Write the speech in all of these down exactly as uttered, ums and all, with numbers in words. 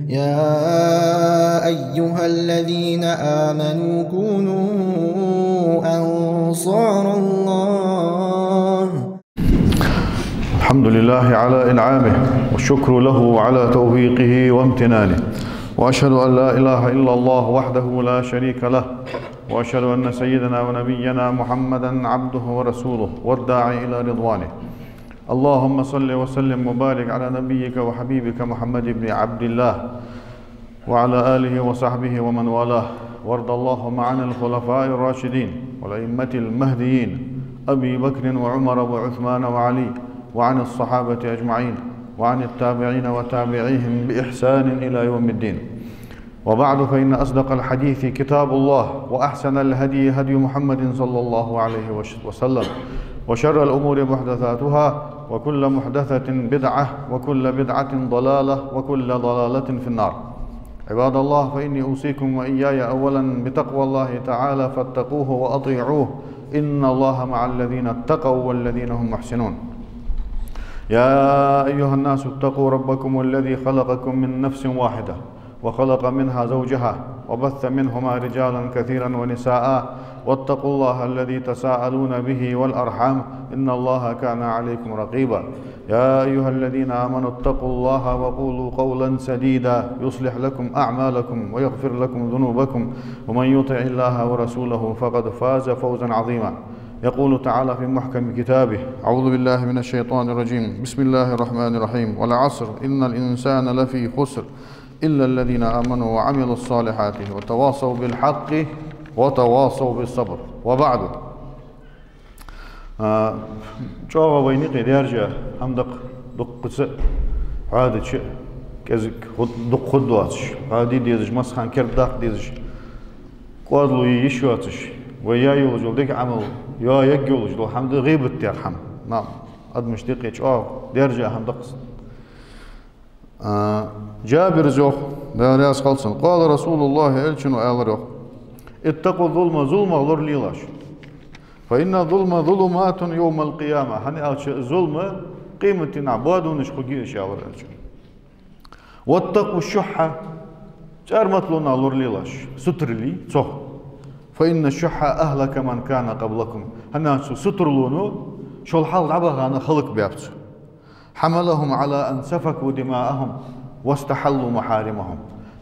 يا أيها الذين آمنوا كونوا أنصار الله. الحمد لله على إنعامه، والشكر له على توفيقه وامتنانه، وأشهد أن لا إله إلا الله وحده لا شريك له، وأشهد أن سيدنا ونبينا محمدا عبده ورسوله والداعي إلى رضوانه. اللهم صل وسلم وبارك على نبيك وحبيبك محمد بن عبد الله وعلى آله وصحبه ومن والاه، وارض اللهم عن الخلفاء الراشدين والأئمة المهديين أبي بكر وعمر وعثمان وعلي، وعن الصحابة أجمعين، وعن التابعين وتابعيهم بإحسان إلى يوم الدين. وبعد، فإن أصدق الحديث كتاب الله، وأحسن الهدي هدي محمد صلى الله عليه وش-، وسلم، وشر الأمور محدثاتها، وكل محدثة بدعة، وكل بدعة ضلالة، وكل ضلالة في النار. عباد الله، فإني أوصيكم وإياي أولا بتقوى الله تعالى فاتقوه وأطيعوه، إن الله مع الذين اتقوا والذين هم محسنون. يا أيها الناس اتقوا ربكم الذي خلقكم من نفس واحدة وخلق منها زوجها وبث منهما رجالا كثيرا ونساء، واتقوا الله الذي تساءلون به والأرحام، إن الله كان عليكم رقيبا. يا أيها الذين آمنوا اتقوا الله وقولوا قولا سديدا يصلح لكم أعمالكم ويغفر لكم ذنوبكم، ومن يطع الله ورسوله فقد فاز فوزا عظيما. يقول تعالى في محكم كتابه: أعوذ بالله من الشيطان الرجيم. بسم الله الرحمن الرحيم. والعصر إن الإنسان لفي خسر إلا الذين آمنوا وعملوا الصالحات وتواصوا بالحق وتواصوا بالصبر. وبعد. А, чӀоагӀа вайна юкъе даьржа хӀама да-кх дуккхаза а, хьоадача а, кӀезига хӀу-, дукха хӀама доацаш, хьоаде дезаш, массахана кердадаккха дезаш, кӀоадало е йиш йоацаш, вай яь йолаш йола дика Ӏамал, йоа ергйолаш дола хӀама да гӀийбат яха хӀама. Ма, адамашта юкъе чӀоагӀа даьржа хӀама да-кх из. А, Джабира йоах, Даьла раьза хилва цунна: قال رسول الله, Элчано аьлар йоах: اتقوا الظلم, зуламах лоралелаш. فإن الظلم ظلمات يوم القيامة, хӀана аьлча зулам къематдийнахьа боадонаш хургья, аьлар Элчано. واتقوا الشح, цӀарматалонах лоралелаш, сутара ле цох. فإن الشح أهلك من كان قبلكم, хӀана аьлча сутаралоно шул хьалха дӀабахача халакбаьб цо. حملهم على أن سفكوا دماءهم واستحلوا محارمهم.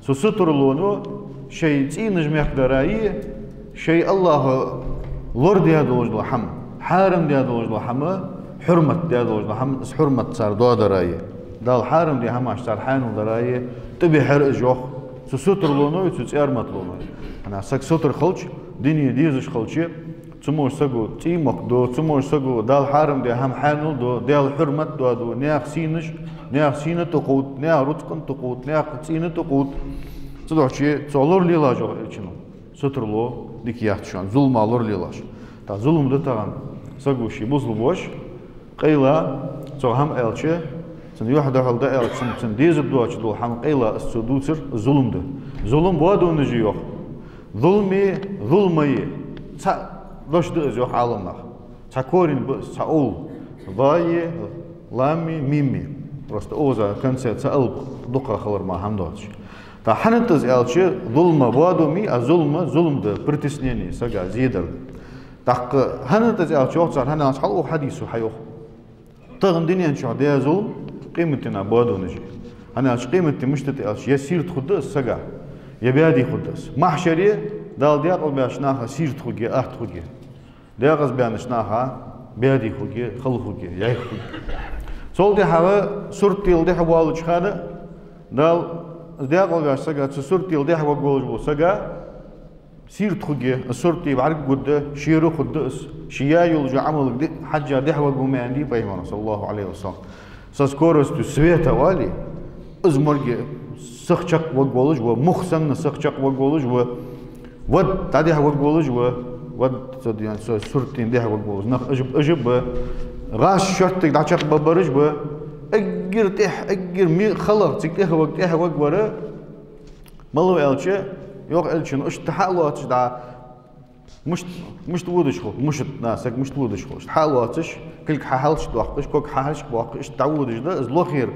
Цу сутаралоно шоай цӀенаш мехкадари, шоай АллахӀа лорадаь долаш дола хӀама, хьарам даь долаш дола хӀама, хьурмат даь долаш дола хӀама, из хьурмат цар доадари, Дала хьарам даь хӀамаш цар хьаьнал дари, тӀабихьар из, йоах, цу сутаралоно а, цу цӀарматалоно а. ХӀана, саг сутара хилча, дине дезаш хилча, цу мо саго цӀий-мохк ду, цу мо саго Дала хьарам даь хӀама хьаьнал ду, Даьла хьурмат доаду, наьха сийнаш, наьха сийна тӀакхувд, наьха рузкъа тӀакхувд, наьха цӀийна тӀакхувд. Цудухьа цох лоралелаш, йоах Элчано. Сутарало дика яц шоана, зуламах лоралелаш. ТӀаккха зулам да тахан саго ший бусалба воша къайла, цо хӀама аьлча, цунна юхь-духьал да аьлча, цунна, цунна дезаш доацаш дола хӀама къайла из цо дувцар зулам да. Зулам боадонаш я, йоах. Зулми, зулмай. Цхьа дош да из, йоах Ӏаламнаха. Цхьа корень ба из, цхьа овла. Зои, лами, мими. Просто укхаза конце цхьа алап дукха хилар мара хӀама доацаш. ТӀаккха хӀана да из аьлча, зулма боадоми, а зулма, зулам да, притеснение сага зе дар. ТӀаккха хӀана да из аьлча, йоах цар, хӀана аьлча хьалха укх хьадисо хьайоах. Тахан дунен чу даь зулам къематдийнахьа боадонаш я. ХӀана аьлча къематди мишта да аьлча, е сийрда хургда из сага, е баьде хургда из. Махьшаре Дала даькъалбаьча наха сийрда хургья, атта хургья. Даькъазбаьннача наха баьде хургья, хала хургья, йӀайха хургья. Цул тӀехьагӀа суртал дехьа воаллача хана Дала даькъалваьча сага, цу суртал дехьа варгволаш волча сага сийрда хургья, из сурт бӀаргагургда, шера хургда из, ше яь йолча Ӏамалга ди-, хьежжа дехьа варгва ма аьннадий Пайхамара, صلى الله عليه وسلم. Со скоростью света оалий, из морг сиха чакхваргволаш ва, мух санна сиха чакхваргволаш ва, вад дӀадехьаваргволаш ва, вад, со ден, со суртал дехьаваргволаш. Нах уж, уж ба, гӀаш шорттига дӀачакхбараш ба, эггара тӀехьа, эггара ме-, халагӀа цига тӀехьаварг, тӀехьаваргвар малав аьлча, йоах Элчано, иштта хьа а лоацаш дӀа, мишт-, мишта водаш хул, мишта, на, саг мишта водаш хул. Иштта хьа а лоацаш, кулг хьахьалхашка доаккхаш, ког хьахьалхашка боаккхаш, иштта дӀаводаш да, из лохера,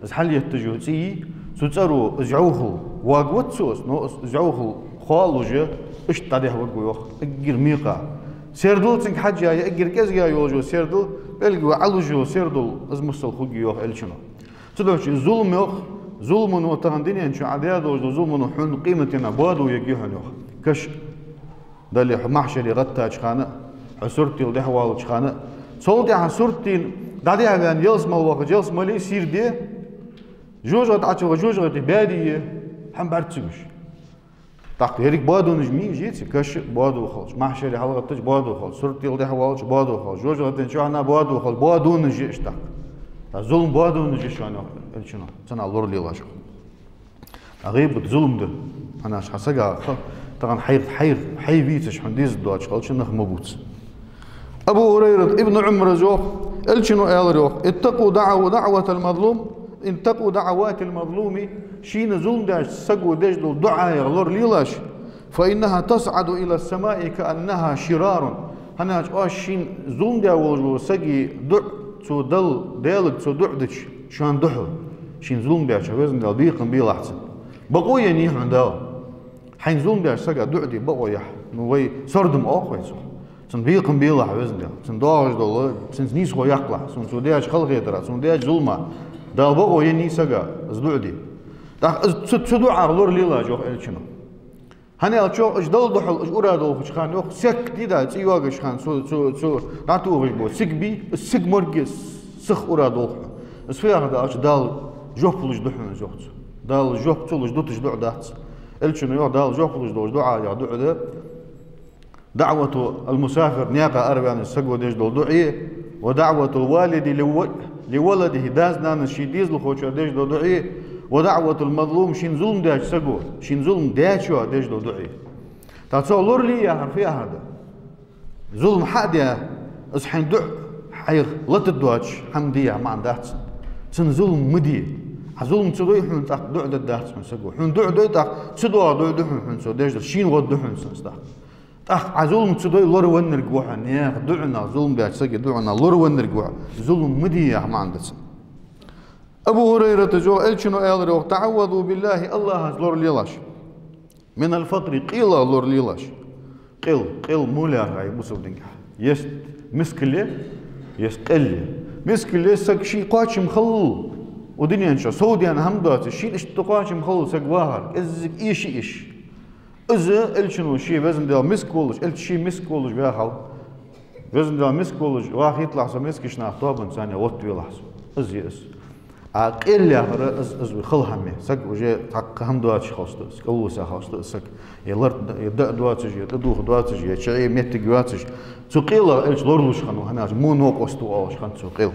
из хьалъетташ йола цӀий, Цу цӀеро из йӀовхал варгвац цо, но из йӀовхал хоалуш, иштта дӀадехьаваргва йоах, эггара мекъа. Сердал цунга хьежжа я, эггара кӀезига йолаш йола сердал, пӀелгвола Ӏалуш йола сердал, из масал хургья йоах Элчано. Цудухьа зулам йоах, зуламо тахан дунен чу Ӏа даь долаш дола зуламо хьона къематдийнахьа боадо ергья хьона йоах. Каша дале хьо махьшаре гӀаттача хана, хьо суртал дехьавалача хана, цул тӀехьа суртал дӀадехьаваьнна ялсмала вахача, ялсмале сийрде, жожагӀате Ӏочувахача жожагӀате баьде, хьа бӀарга ца гуш. ТӀаккха еррига боадонаш ма йий уж, каша боадо хилча, махьшаре хьалгӀаттача боадо хилча, суртал дехьавалача боадо хилча, жожагӀатен чухьа боадо хилча, боадонаш я уж тӀаккха. ТӀаккха зулам боадонаш я шоана, Элчано, цунах лоралелаш. ТӀаккха гӀийбат зулам да. ХӀанз хьа сага ха, тахан хьайх, хьайх, хьай вийцаш хьона дезаш доацаш хилча нах ма бувца. Абу Хурайрата, Ибн Ӏумара йоах, Элчано аьлар йоах: «اتقوا دعو-، دعوة المظلوم، اتقوا دعوات المظلوم», шийна зулам даьча саго деш дола дуӀаех лоралелаш, «فإنها تصعد إلى السماء كأنها شرار». ХӀанз оаш шийна зулам даь волаш вола сага дуӀа, цо Далла, Даьлага цо дуӀа дича, шоана духьал. Шийна зулам даьчоа, Везан Даьла, бекхам белахь цунна. Бокъо еннай хьона Дала. Хьайна зулам даьча сага дуӀа де бокъо яхь. Ну, вай сардам оал вай цох. Цунна бекхам белахь, Везан Даьла. Цунна доагӀаш дола, цунца нийсхо яккхалахь. Цунна цо даьча халахетарах, цунна даьча зулама. Дала бокъо еннай сага из дуӀа де. ТӀаккха из цу, цу дуӀах лоралелаш йоах Элчано. ХӀана аьлча, уж Далла духьал, уж ура долхача хана йоах, саг дий да, цӀи йоагаш хана, цу, цу, цу дӀатохаш бола саг бий, из саг морг я сиха ура долх хьона. Из фу яхар да аьлча, Дала жоп луш да хьона из йоах цо. Дала жоп ца луш дуташ дуӀа дац. Элчано йоах, Дала жоп луш долаш дуӀаех дуӀа да دعوة المسافر, наькъа араваьннача саго деш дола дуӀа, ودعوة الوالد لو-، لولده, дас-нанас ший дезалхочоа деш дола дуӀа, ودعوة المظلوم, шийна зулам даьча саго, шийна зулам даьчоа деш дола дуӀа. ТӀаккха цох лорале яхар фу яхар да? Зулам хьа а даь, из хьайна дуӀа хьайх латаргдоацаш хӀама де яха маӀан дац. Цунна зулам ма де. Хьа зулам ца дой хьона, тӀаккха дуӀа дергдац хьона саго. Хьона дуӀа дой, тӀаккха ца доагӀа дуӀа да хьона, хьона цо деш дар, шийна гӀо да хьона цунца тӀаккха. ТӀаккха Ӏа зулам ца дой, лоравеннарг ва хьо, наьха дуӀанах, зулам баьча сага дуӀанах лоравеннарг ва хьо. Зулам ма де яха маӀан да цун. Абу Хурайрата йоах, Элчано аьлар йоах: «تعوذوا بالله, АллахӀаца лоралелаш. من الفقر, къелах лоралелаш». Къел, къел мула яхар бусалба динагахь? Ес мискал я, ес къел я. Мискал я саг ший кхоачам хилале, укх дунен чу сов даьнна хӀама доацаш, шийна иштта кхоачам хилале саг вахар, кӀеззига эша а эш. Из Элчано ший, Везан Даьла, миска волаш, Элча ший миска волаш ваьхав. Везан Даьла, миска волаш вахийталахь со, мискача наьха тоабанца цхьана оттавелахь со. Из я из. А къел яхар из, из хала хӀама я. Саг уже цхьаккха хӀама доацаш хилча да из, кӀалвиса хилча да из саг. Е лар, е даа доацаш, е тӀадувха доацаш, е чӀоагӀа моттиг йоацаш. Цу къелах Элча лоралуш хиннав, хӀана аьлча, мо новкъост ва оалаш хиннад цо къел.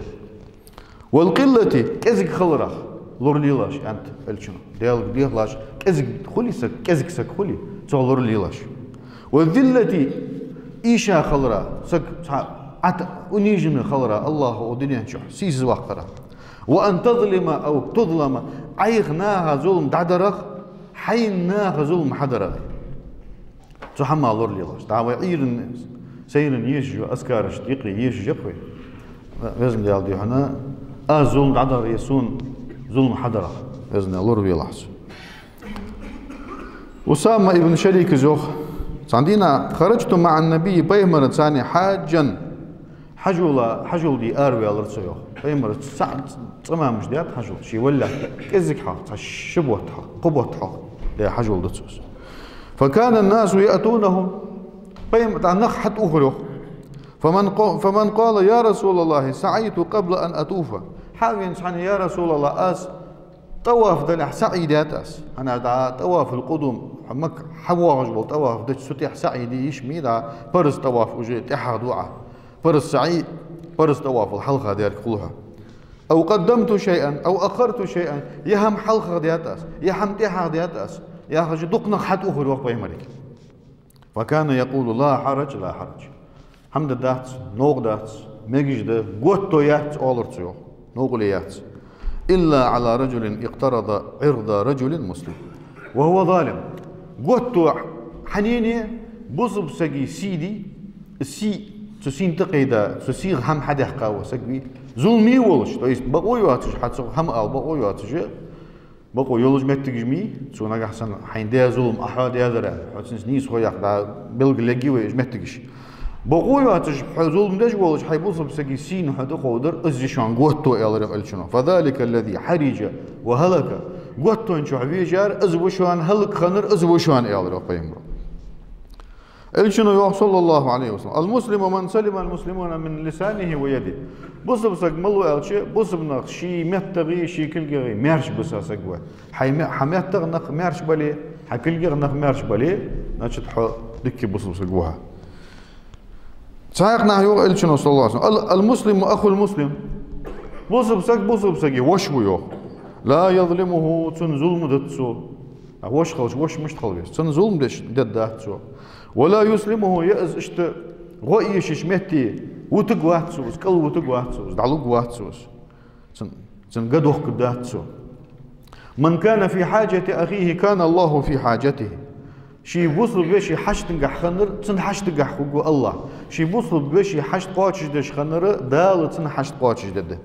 «والقلة», кӀезига хиларах лоралелаш, аьннад Элчано. Даьлага дехалаш, кӀезига хуле саг, кӀезига саг хуле, цох лоралелаш. «والذلة», эша хиларах, саг цхьа Ӏата униженный хиларах АллахӀа укх дунен чу, сийсазваккхарах. «وأن تظلم أو تظلم», Ӏайх наха зулам дӀадарах, хьайна наха зулам хьадарах. Цу хӀамах лоралелаш. ДӀа вай Ӏуйранна, сайранна ешаш я, азкарашта юкъе ешаш я-кх вай. Везан Даьла, дий хьона, аз зулам дӀадар, е сона зулам хьадарах. Везан Даьла, лоравелахь со. Усама ибн Шарика йоах: цхьан дийнахьа «خرجت مع النبي», пайхамарца цхьана, «حاجا», хьажола, хьажол де араваьлар со йоах. Пайхамарца цхьа цӀа-, цӀа-мамаш даьд хьажол, ше валлалехь, кӀеззига хьалха, цхьа ши бутт хьалха, кхо бутт хьалха даь хьажол да цо из. «فكان الناس يأتونه», пайхам-, тӀаккха нах хьатӀаухар йоах. «فمن ق-، فمن قال: يا رسول الله، سعيت قبل أن أطوف». Хьавена цхьанне: «Я РасулаллахӀ, аз тӀаваф далехь саӀий даьд аз». ХӀана аьлча, тӀавафул къудум, Макка хьавоагӀаш бола тӀаваф дича, цу тӀехьа саӀий де йиш ма йий, парз тӀаваф уже тӀехьагӀа ду Ӏа. Парз саӀий, парз тӀавафал хьалха дерг хул хьа. «أو قدمت شيئا أو أخرت شيئا», е хӀама хьалха даьд аз, е хӀама тӀехьагӀа даьд аз, яхаш, дукха нах хьатӀаухар йоах пайхамарга. «فكان يقول: لا حرج، لا حرج». ХӀама да дац, новкъа дац, мегаш да, готто яц, оалар цо йоах, новкъале яц. «إلا على رجل اقترض عرض رجل مسلم وهو ظالم». Готто хьанене бусалба сага сий дий, сий, цу сийна тӀакхайда, цу сийгӀа хӀама хьадаьккха вола саг вий, зуламе волаш, то есть бокъо йоацаш, хьа цох хӀама ала бокъо йоацаш, Бокъо йолаш моттигаш ма йий, цо нагахь санна хьайна даь зулам Ӏа хьоа даьдар, хьо цунца нийсхо яккха, дӀа белгалъергья вай уж моттигаш. Бокъо йоацаш, хьо зулам деш волаш, хьай бусалба сага сийна хьо тӀакховдар, из я шоана готто, аьлар йоах Элчано. «فذلك الذي حرج وهلك». Готтон чу вежар, из ва шоана, хӀалакхиннар, из ва шоана, аьлар йоах Пайхамаро. Элчано йоах, صلى الله عليه وسلم: «المسلم من سلم المسلمون من لسانه ويده». Бусалба саг малув аьлча, бусалба нах ший меттагӀеи ший кулгагӀеи маьрша биса саг ва. Хьай ме-, хьа меттагӀа нах маьрша бале, хьа кулгагӀа нах маьрша бале, значит, хьо дика бусалба саг ва хьо. Цхьаькханахьа йоах Элчано, صلى الله عليه وسلم: «ال-, المسلم أخو المسلم». Бусалба саг бусалба сага воша ва йоах. «لا يظلمه», цунна зулам дац цо. А воша хилча, воша мишта хила веза? Цунна зулам деш, дергдац цо. «ولا يسلمه», е из иштта гӀо эшача метте вутаргвац цо из, кӀалвутаргвац цо из, дӀалургвац цо из. Цун, цунна га дохкаргдац цо. «من كان في حاجة أخيه كان الله في حاجته». Ший бусалба веший хьаштагахь хиннар, цун хьаштагахь хургва АллахӀ. Ший бусалба веший хьашт кхоачашдеш хиннар, Дала цун хьашт кхоачашдергда.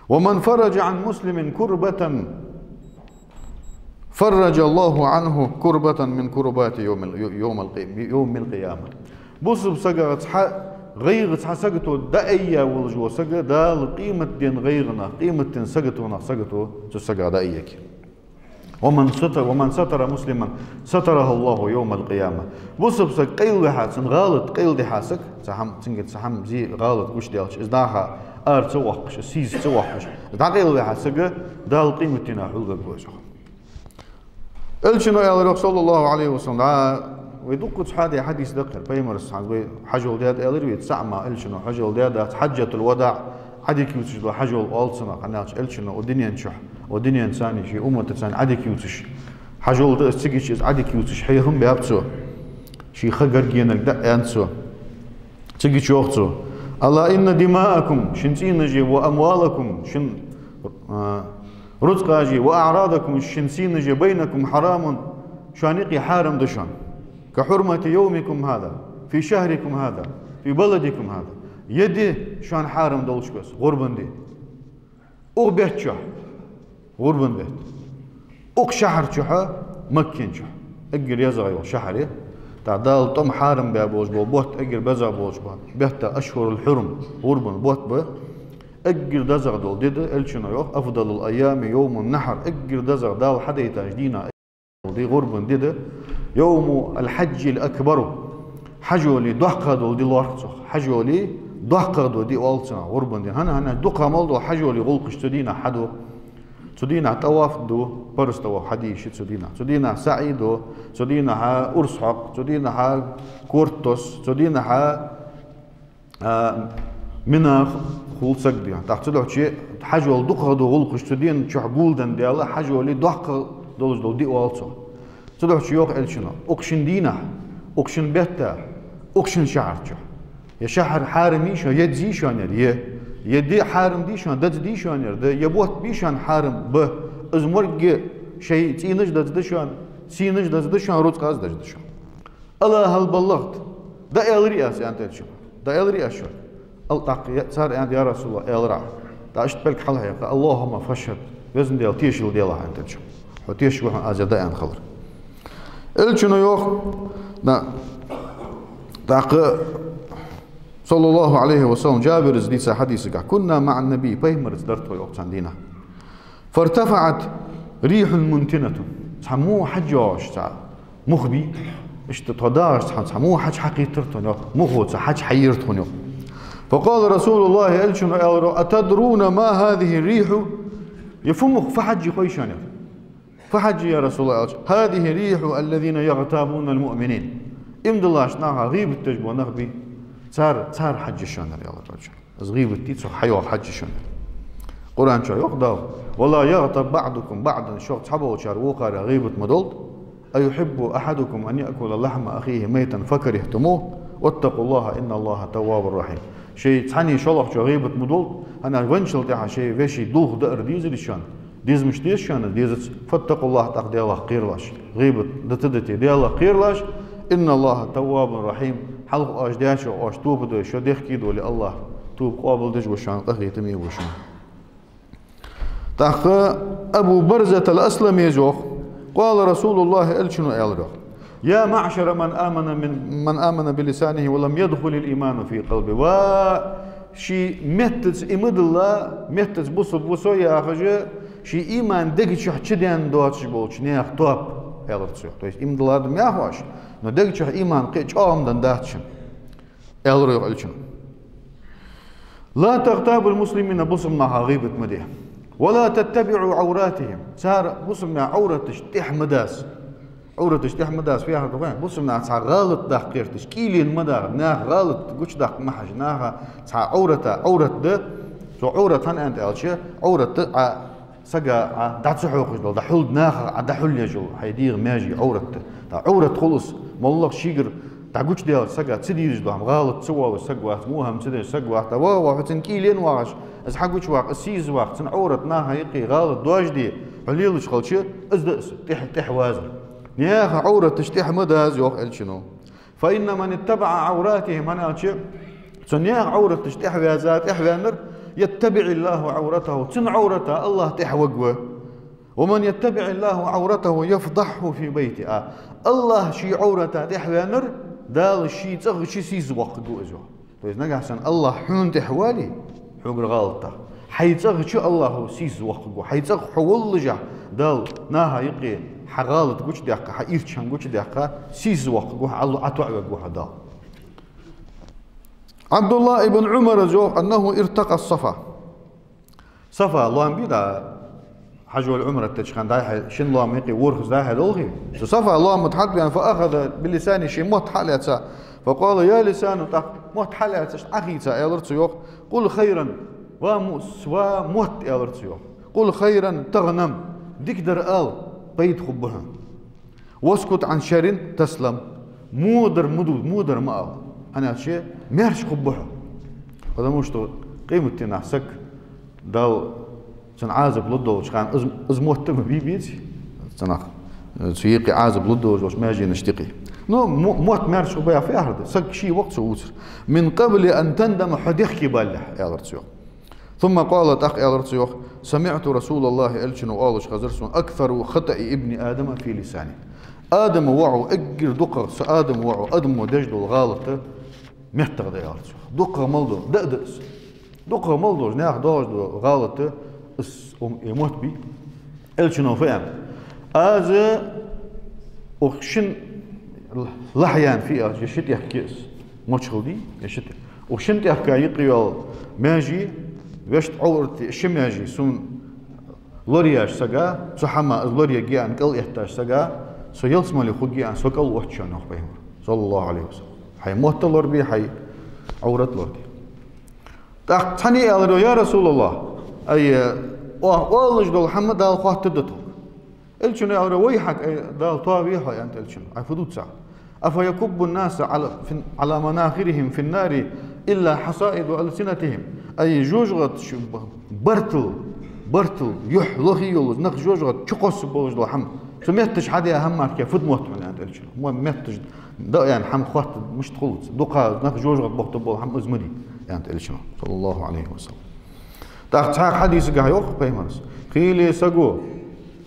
«ومن فرج عن مسلم كربة فرج الله عنه كربة من كربات يوم ال-، يوم القي-، يوم القيامة». Бусалба сагах цхьа гӀайгӀа, цхьа сагото дӀаайя волаш вола саг, Дала къематдийнахьа гӀайгӀанех, къематдийнахьа саготонех сагото цу сагах дӀаайергья. «ومن ستر، ومن ستر مسلما ستره الله يوم القيامة». Бусалба саг къайла вихьа, цун гӀалат къайла дихьа саг, цхьа хӀама, цунга цхьа хӀама зе гӀалат гучадаьлча, из дӀа-хьа ара ца воаккхаш, из сийсаз ца воаккхаш, из дӀакъайла вихьа саг, Дала къематдийнахьа хьулгавергва из. Элчано аьлар йоах, صلى الله عليه وسلم, дӀа, вай дуккхаза хьадаь хьадис да-кх ер, Пайхамара цхьан вай хьажол даьд аьлар вай, цхьа ма Элчано хьажол даьдац, хьаджатул-вадаӀ, Ӏодика ювцаш дола хьажол оал цунах, хӀана аьлча Элчано укх дунен чу, укх дунен цани ший умматацани Ӏодика ювцаш. Хьажол да из, цига чу из Ӏодика ювцаш хьехам баьб цо. Ший ха гаргенарг дӀааьннад цо. Цига чу йоах цо: «ألا إن دماءكم», шун цӀийнаши, «وأموالكم», шун, а, рузкъаши, «وأعراضكم», шун сийнаши, «بينكم حرام», шоана юкъе хьарам да шоана. «كحرمة يومكم هذا، في شهركم هذا، في بلدكم هذا». Ер ди шоана хьарам долаш ба из, гӀурбан ди. Укх бетта чу, гӀурбан бетта. Укх шахьар чу, Макка чу. Эггара езагӀа йола шахьар я. ТӀаккха Дала тӀом хьарам баь болаш бола бутт, эггара безагӀа болаш бола бетта, أشهر الحرم, гӀурбан бутт ба. Эггара дезагӀа дола ди да, Элчано йоах: «أفضل الأيام يوم النحر». Эггара дезагӀа Дала хьадайташ дийнахьа ди гӀурбан ди да, «يوم الحج الأكبر». Хьажола доккхагӀа дола ди лоархӀ цох. Хьажола доккхагӀа дола ди оал цунах гӀурбан ди. ХӀана, хӀана, дукха мел дола хьажола гӀулакхаш цу дийнахьа хьаду. Цу дийнахьа тӀаваф ду, парз тӀаваф хьаде йиш я цу дийнахьа. Цу дийнахьа саӀй ду, цу дийнахьа урс хьокх, цу дийнахьа корта тосс, цу дийнахьа а, Минах хул саг ди. ТӀаккха цудухьа хьажола дукхагӀа дола гӀулакхаш цу ден чу гулденна Дала, хьажола доккхагӀа долаш дола ди оал цох. Цудухьа йоах Элчано: укх шин дийнахьа, укх шин бетта, укх шин шахьар чу. Ер шахьар хьарам йий шоана, ер ди йий шоана ер? Е. Ер ди хьарам дий шоана, деза дий шоана ер? Да. Ер бутт бий шоана хьарам? Ба. Из моргге шоай цӀийнаш деза да шоана, сийнаш деза да шоана, рузкъаш деза да шоана. «ألا هل بلغت؟» ДӀааьларий аз, аьннад Элчано. ДӀааьларий аз шоана? Ал тӀаккха е-, цар аьннад: «يا رسول الله, аьлар Ӏа». ТӀаккха иштта пӀелг хьалхьекха: «اللهم فاشهد». Везан Даьла, тешал делахь, аьннад Элчано. Хьо тешаш ва хьона аз ер дӀааьнна хилар. Элчано йоах, да, тӀаккха, صلى الله عليه وسلم, Джабира дийцача хьадисагахь: «كنا مع النبي», Пайхамарца дар тхо, йоах, цхьан дийнахьа. «فارتفعت ريح منتنة». Цхьа мух хьадж йоагӀаш цхьа мух бий, иштта тхо дагӀаш цхьа, цхьа мух хьадж хьакхийттар тхона, йоах, мухо цхьа хьадж хьайийр тхона, йоах. «فقال رسول الله», Элчано аьлар: «أتدرون ما هذه الريح؟» Ер фу мух, фу хьадж я хой шоана ер? «فقلنا يا رسول الله», аьлча: «هذه ريح الذين يغتابون المؤمنين». Иман диллача наха гӀийбат деш бола нах бий, цар, цар хьадж я шоана ер, аьлар Элчано. Из гӀийбат дий, цох хьайоагӀа хьадж я шоана. Къуръан чу йоах Дала: «ولا يغتب بعضكم بعضا», шох цхьаболчар вокхарах гӀийбат ма долда. «أيحب أحدكم أن يأكل لحم أخيه ميتا فكرهتموه واتقوا الله إن الله تواب رحيم». Шоай цхьанне шоллагӀчоа гӀийбат ма долда, хӀана аьлча венначул тӀехьагӀа шоай веший дулх даар дезарий шоана? Деза мишта деза шоана? Дезац. «فاتقوا الله», тӀаккха Даьлах кхералаш. ГӀийбат дита а дите, Даьлах кхералаш. «إن الله تواب رحيم». Хьалха оаш даьчох оаш тоба дой, шо дехке доле, АллахӀ тоба къоабалдеш ва шоана, къахетаме ва шоана. ТӀаккха Абу Барзатал Асламе йоах: قال رسول الله, Элчано аьлар йоах: يا معشر من آمن من، من آمن بلسانه ولم يدخل الإيمان في قلبه. Ва ший меттаца иман дилла, меттаца бусалба ва со яхаш, ший иман дега чу чуденна доацаш болча наьха тоаба, аьлар цо йоах. То есть иман дилла да мехаш, но дега чу иман кхы а чӀоагӀа ма денна дац шун, аьлар йоах Элчано. لا تغتابوا المسلمين, бусалба наха гӀийбат ма де. ولا تتبعوا عوراتهم, цар, бусалба наьха Ӏовраташ тӀехьа ма даса. Ӏовраташ тӀехьа ма даса, фу яхар да вай? Бусалба наха цхьа гӀалат даккха гӀерташ, кӀийлен ма даха, наьха гӀалат гучадаккха ма хьажа, наха цхьа Ӏоврата, Ӏоврат да, цу Ӏоврат хӀана аьннад аьлча, Ӏоврат да Ӏа сага Ӏа дӀа ца хьокхаш дола, дӀахьулда, наха Ӏа дӀахьулъеш йола, хьай дегӀа маьжий Ӏоврат да. ТӀаккха Ӏоврат хул из, моллагӀа шийгара дӀагучадаьлча сага ца дезаш дола хӀама, гӀалат ца воалаш саг вац, во хӀама ца деш саг вац, тӀаккха ва, ва хьо цунна кӀийлен вагӀаш, из хьагучаваккха, из сийсаз ваккха, цун Ӏоврат наха юкъе гӀалат доажаде хьо лелаш хилча, из да из, тӀехьа, тӀехьа вазар. Наьха Ӏовраташ тӀехьа ма даза, йоах Элчано. فإن من اتبع عوراتهم, хӀана аьлча, цу наьха Ӏовраташ тӀехьа ваьза, тӀехьа ваьннар, يتبع الله عورته, цун Ӏоврата АллахӀ тӀехьа варгва. ومن يتبع الله عورته يفضحه في بيته. А, АллахӀ ший Ӏоврата тӀехьа ваьннар, Дала ший цӀагӀа чу сийсаз воаккхаргва из, йоах. То есть нагахьа санна АллахӀ хьона тӀехьа вале, хьогара гӀалат даха, хьай цӀагӀа чу АллахӀа сийсаз воаккхаргва. Хьай цӀагӀа хьо воллашехь, Дала наха юкъе хьа гӀалат гучадаьккха, хьа ирча хӀама гучадаьккха, сийсаз воаккхаргва хьо, Ӏа, Ӏа тоӀавергва хьо Дала. Ӏабдуллахь ибн Ӏумара йоах: أنه ارتقى الصفا. Сафа лоам бий да, хьажол Ӏумрат деча хана дӀа-хьа, шин лоам юкъе ворхӀазза дӀа-хьа долхий. Цу Сафа лоам тӀа хьатӀавена, فأخذ بلسانه, ший мотт хьа а лаьца, فقال: يا لسان, тӀаккха мотт хьа а лаьцаш, Ӏохийца, аьлар цо йоах: قل خيرا, ва му-, ва мотт, аьлар цо йоах. قل خيرا تغنم, дикадар ала, пайда хургба хьона. واسكت عن شر تسلم. Водар ма ду, водар ма ала. ХӀана аьлча, маьрша хургба хьо. Потому что къематдийнахьа саг Дала цунна Ӏазап лургдолча хана, из, из мотт ма бий беза цунах. Цу юкъе Ӏазап лургдолаш маьженашта юкъе. Ну, мо-, мотт маьрша хургба яхар фу яхар да? Саг ший воккха цо вувцар. من قبل أن تندم, хьо дехке балалехь, аьлар цо йоах. ثم قال, тӀаккха аьлар цо йоах: سمعت رسول الله, Элчано оалаш хезар сона: أكثر خطأ ابن آدم في لسانه. Адама воӀо, эггара дукхагӀа са Адама воӀо, адамо деш дола гӀалат меттах да, аьлар цо йоах. ДукхагӀа мел дола, да а да из. ДукхагӀа мел долаш, наьха доагӀаш дола гӀалат, из, ум, э, мотт бий. Элчано фу аьннад: Аз укх шин лахьяьнна фи аз, е ши тӀехк я из, мочхал дий, е ши тӀехк. Укх шин тӀехка юкъе йола маьже, вешта Ӏоврата ши маьже сона лораеш сага, цу хӀаман из лораергья аьнна кӀал этташ сага, со ялсмале хургья аьнна, со кӀал отташ я, йоах пайхамара, صلى الله عليه وسلم. Хьай мотт а лорабе, хьай Ӏоврат а лораде. ТӀаккха цхьанне аьлар йоах: يا رسول الله, ай, оаха оалаш дола хӀама Дала хоаттаргда тхога. Элчано аьлар: ويحك, ай, Дала тоаве хьо, аьннад Элчано, Ӏа фу дувц? أفيكب الناس على، في، على مناخرهم في النار إلا حصائد ألسنتهم. Ай, жожагӀатен чу бартал, бартал, юхь лохе йолаш, нах жожагӀата чу кхоссаргболаш дола хӀама, цу метташа хьадаь хӀама мара кхы фуд мотт хьона, аьннад Элчано. Мо метташа дӀа а яьнна хӀама хоаттаргда мишта хул из? Дукха нах жожагӀата бохийтаргбола хӀама из ма дий, аьннад Элчано, صلى الله عليه وسلم. ТӀаккха цхьан хьадисагахь йоах пайхамара: кхыйола саго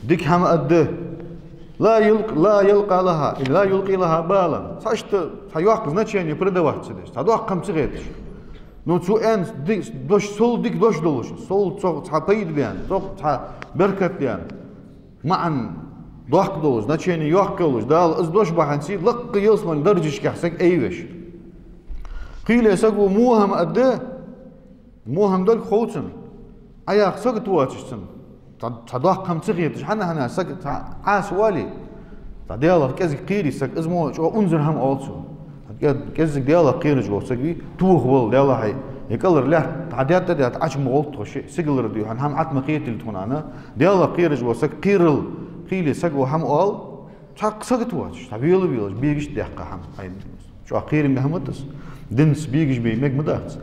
дика хӀама аргда, لا يلق-، لا يلقى لها، لا يلقي لها بالا. Цхьа иштта, цхьа йоккха значение придавать ца деш, цхьа доккха хӀама ца хеташ. Ну, цо аьнна ди-, дош, сел дика дош долаш, сел цох цхьа пайда баьнна, цох цхьа беркат баьнна, маӀан доккха долаш, значение йоккха йолаш, Дала из дош бахьанца лакха ялсмален даржашкахь саг айвеш. Кхыйола саго во хӀама аргда, во хӀама долга хов цунна, Ӏа яха сагота воацаш цунна, цхьа, цхьа доккха хӀама ца хеташ, хӀана, хӀана, саг цхьа Ӏаса вале, цхьа Даьлах кӀезига кхерий саг, из мо чӀоагӀа унзара хӀама оал цо. КӀе-, кӀеззига Даьлах кхераш вола саг вий, тоха вала, Даьла хьай, е кӀалхара лаьтта хьадетта а детта, Ӏочу ма гӀолда тхо, ши-, сигалара дий хьона, хӀама Ӏа ма кхеталда тхона, аьнна, Даьлах кхераш вола саг кхерал, кхыйола саго хӀама оал, цхьаккха сагота воацаш, цхьа вела-велаш, бегашта даьккха хӀама. Ай, чӀоагӀа кхераме хӀама да из. Динца бегаш бе мег ма дац.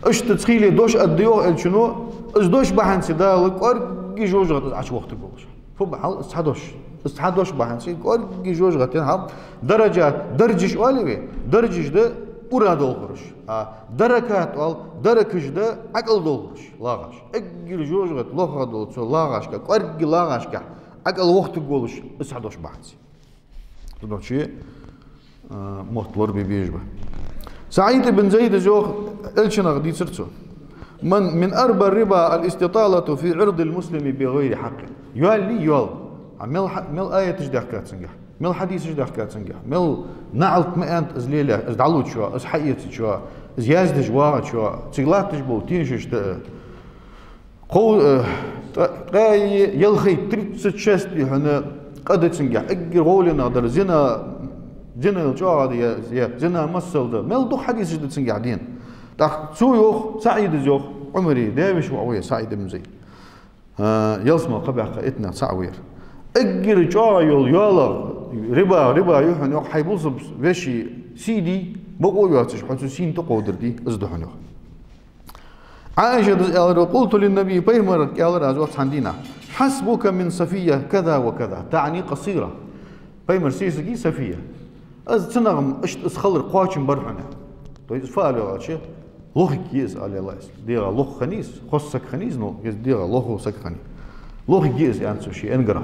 Иштта цхьа кхыйола дош аргда йоах Элчано, из дош бахьанца Дала кӀоарга жожагӀата из Ӏочувохийтаргволаш. Фу ба хьал, из цхьа дош. Из цхьа дош бахьанца кӀоарга жожагӀата хьал, даража, даржаш оалий вай, даржаш да ура долхараш. А даракат оал, даракаш да Ӏакъал долхараш, лагӀаш. Эггара жожагӀате лохагӀа дола цу лагӀашка, кӀоарга лагӀашка Ӏакъал вохийтаргволаш из хьадош бац. Цудухьа, а, мотт лорабе безаш ба. СаӀид ибн Зайда йоах, Элчанах дийцар цо: «من، من أربى الربا الاستطالة في عرض المسلم بغير حق». Йоал ли, йоал. А мел хьа-, мел аяташ даьхкад цунгахь, мел хьадисаш даьхкад цунгахь, мел наӀалт ма аьннад из лелаеш, из дӀалучоа, из хьаэцачоа, из яздеш вагӀачоа, цига латташ бола тешашта, кхо-, э, ткъ-, ткъаь ялхайтта, тридцать шесть, хьона къа да цунгахь, эггара гӀовленах дар зина, зина йола чӀоагӀа да, е, е зина масал да. Мел дукха хьадисаш да цунгахь денна. ТӀаккха цо йоах, СаӀида йоах, Ӏумара даь-веший воӀ ва ер СаӀид ибн Зайд. А, ялсмала кхаъ баьккха иттанех цаӀ ва ер. Эггара чӀоагӀа йола йоалах, риба, риба я хьона, йоах, хьай бусалба веший сий дий, бокъо а йоацаш, хьо цу сийна тӀакховдар дий, из да хьона, йоах. Ӏаишата аьлар: «قلت للنبي», пайхамарга аьлар аз, йоах, цхьан дийнахьа: «حسبك من صفية كذا وكذا، تعني قصيرة». Пайхамара сесаг я Сафия. Из цунах ма иштта из хилар кхоачам бар хьона. То есть, фу аьлар аьлча, лохиг я из, аьлар из. ДегӀа лоха хиннай из, хоза саг хиннай из, ну, из дегӀа лохо саг хиннай. Лохиг я из, аьннад цо ший энгарах.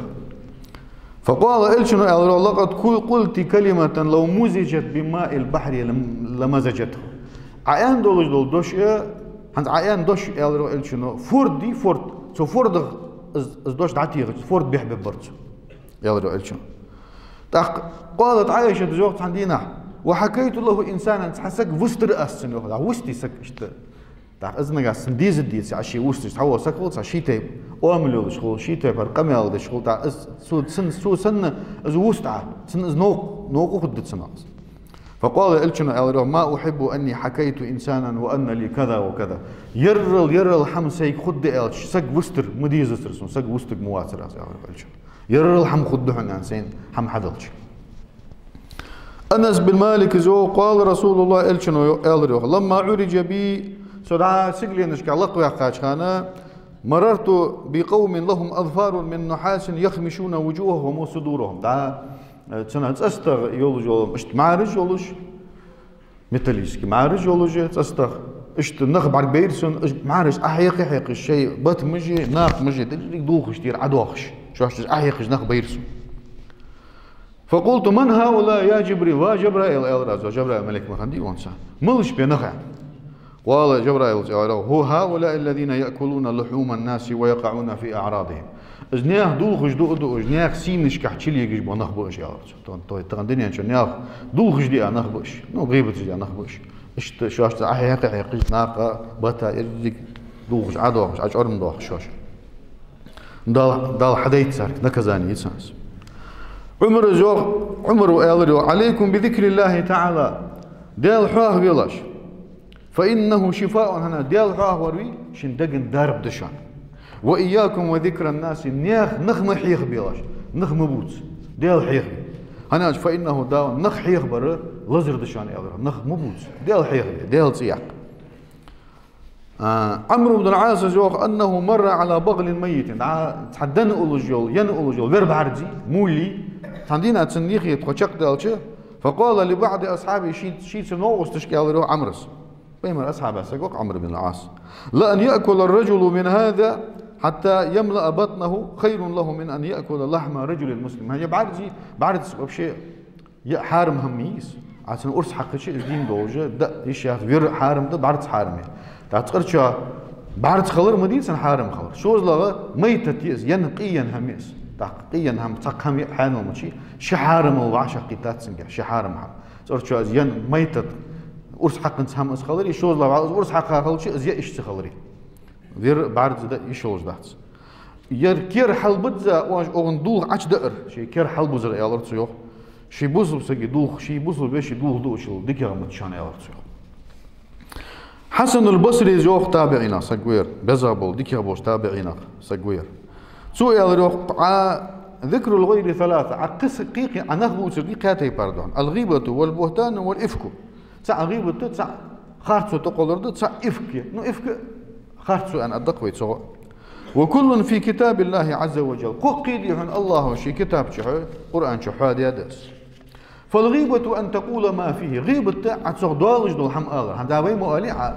فقال, Элчано аьлар: «لقد قلت كلمة لو مزجت بماء البحر لم-، لمزجته». Ӏа аьнна долаш дола дош, э, хӀанз Ӏа аьнна дош, аьлар Элчано, форд дий, форд. Цу фордах из, из дош дӀатехача, форд бехбергбар цо, аьлар Элчано. ТӀаккха قالت Ӏаишата йоах цхьан дийнахьа: «وحكيت له إنسانا», цхьа саг вустар аз цунна, йоах. ДӀа вустий саг иштта? ТӀаккха из нагахь санна деза деза, а ше вусташ цхьа вола саг хул, цхьа ший тайпа оамал йолаш хул, ший тайпара къамаьл деш хул, тӀаккха из цо, цун, цо санна из вуст Ӏа, цунна из новкъа, новкъа хургда цунах из. فقال, Элчано аьлар: «ما أحب أني حكيت إنسانا وأن لي كذا وكذا». Еррал, еррал хӀама сайга хургда аьлча, саг вустар ма дезацар сона, саг вустарг ма вацар аз, аьлар Элчано. Еррал хӀама хургда хьона, аьнна, сайна хӀама хьадалча. Анас бин Малика йоах: «قال رسول الله», Элчано аьлар, йоах: «لما عرج بي», со дӀа сигаленашка лакхваьккхача хана, «مررت بقوم لهم أظفار من نحاس يخمشون وجوههم وصدورهم». ДӀа, э, цунах цӀастагӀа йолаш йола, иштта мӀараш йолаш, металлически мӀараш йолаш, цӀастагӀа. Иштта нах бӀаргабайра сона, уж мӀараш Ӏохьекха-хьекхаш, шоай батамаши, накхамаши деррига дулхаш тӀера Ӏодоахаш, шоашта уж Ӏохьекхаш нах байра сона. «فقلت: من هؤلاء يا جبريل؟» «Ва Жабраил, — аьлар аз, — ва Жабраил малейк, ма хиннадий хьона цар. Малаш ба ер нах?» قال, Жабраила аьлар: «هم هؤلاء الذين يأكلون لحوم الناس ويقعون في أعراضهم». Уж наьха дулхаш дуаш, наьха сийнашка чулегаш бола нах ба уж, аьлар цо. То-, то-, тахан дунен чу наьха дулхаш диа нах ба уж, ну, гӀийбаташ диа нах ба уж. Иштта шоашта Ӏохьекха-хьекхаш, накха, бата, еррига дулхаш Ӏодоахаш, ӀочӀорма доахаш шоаш. Дала, Дала хьадайта царга наказани йицанас. Ӏумара йоах, Ӏумара аьлар, йоах: «عليكم بذكر الله تعالى». Даьла хьоахавелаш. «فإنه شفاء», хӀана, Даьла хьоахавар вий, шун деган дарба да шоана. «وإياكم وذكر الناس», наьха, нах ма хьехабелаш, нах ма бувца. Даьла хьехаве. ХӀана аьлча, «فإنه داء», нах хьехабар лазар да шоана, аьлар. Нах ма бувца. Даьла хьехаве, Даьла цӀи яккха. А, Ӏамр ибн аль-Ӏаса йоах: «أنه مر على بغل ميت». ДӀа цхьа дӀаенна уллаш йола, енна уллаш йола вер бӀарзий, муллий, цхьан дийнахьа цун юхе тхо чакхдаьлча, «فقال لبعض أصحابه», ший, шийца новкъосташка аьлар, йоах, Ӏамрас. Пайхамара асхьабех саг ва-кх Ӏамр ибн аль-Ӏас. «لأن يأكل الرجل من هذا حتى يملأ بطنه خير له من أن يأكل لحم رجل مسلم». ХӀана, бӀарзий, бӀарз вообще е хьарам хӀама я из. Ӏа цунна урс хьакхача, из дийна долаш да йиш яц, вер хьарам да, бӀарз хьарам я. ТӀаккха цкъарчоа бӀарз хилар ма дий цунна хьарам хилар. ШозлагӀа майтат я из, енна, къе енна хӀама я из. ТӀаккха къе енна хӀама, цхьаккха хӀама я хьаьнал мачи, ши хьарамал вӀашагӀкхийттад цунгахь, ши хьарам хӀама. Цкъарчоа из енна майтат, урс хьакханца хӀама из хилари, шозлагӀа вӀалла из урс хьакха хилча, из е йиш ца хилари. Вер бӀарз да йиш йолаш дац. Ер кер хьалбузза, оаш оаха дулх Ӏочудаар, ший кер хьалбузар, аьлар цо, йоах. Ший бусалба сага дулх, ший бусалба веший дулх дуачул дикагӀа ма да шоана, аьлар цо, йоах. Хьасанул Басрис йоах, табиӀинех саг ва ер, безагӀа бола, дикагӀа болча табиӀинех саг ва ер. Цо аьлар, йоах: «ذكر الغير ثلاثة». Ӏа кхы са-, кхы-, кхы-, Ӏа нах бувцар дий кхаь тайпара да хьона: «الغيبة والبهتان والإفك». ЦаӀ гӀийбат да, цаӀ харцо тӀакхоллар да, цаӀ ифк я. Ну, ифк харцо аьнна аргда-кх вай цох. «وكل في كتاب الله عز وجل». Кхоккхе дий хьона АллахӀа ший китаб чу хьо-, Къуръан чу хьоадаьд из. فالغيبة أن تقول ما فيه. ГӀийбат да Ӏа цох доаллаш дола хӀама алар. ХӀанз вай мо али Ӏа,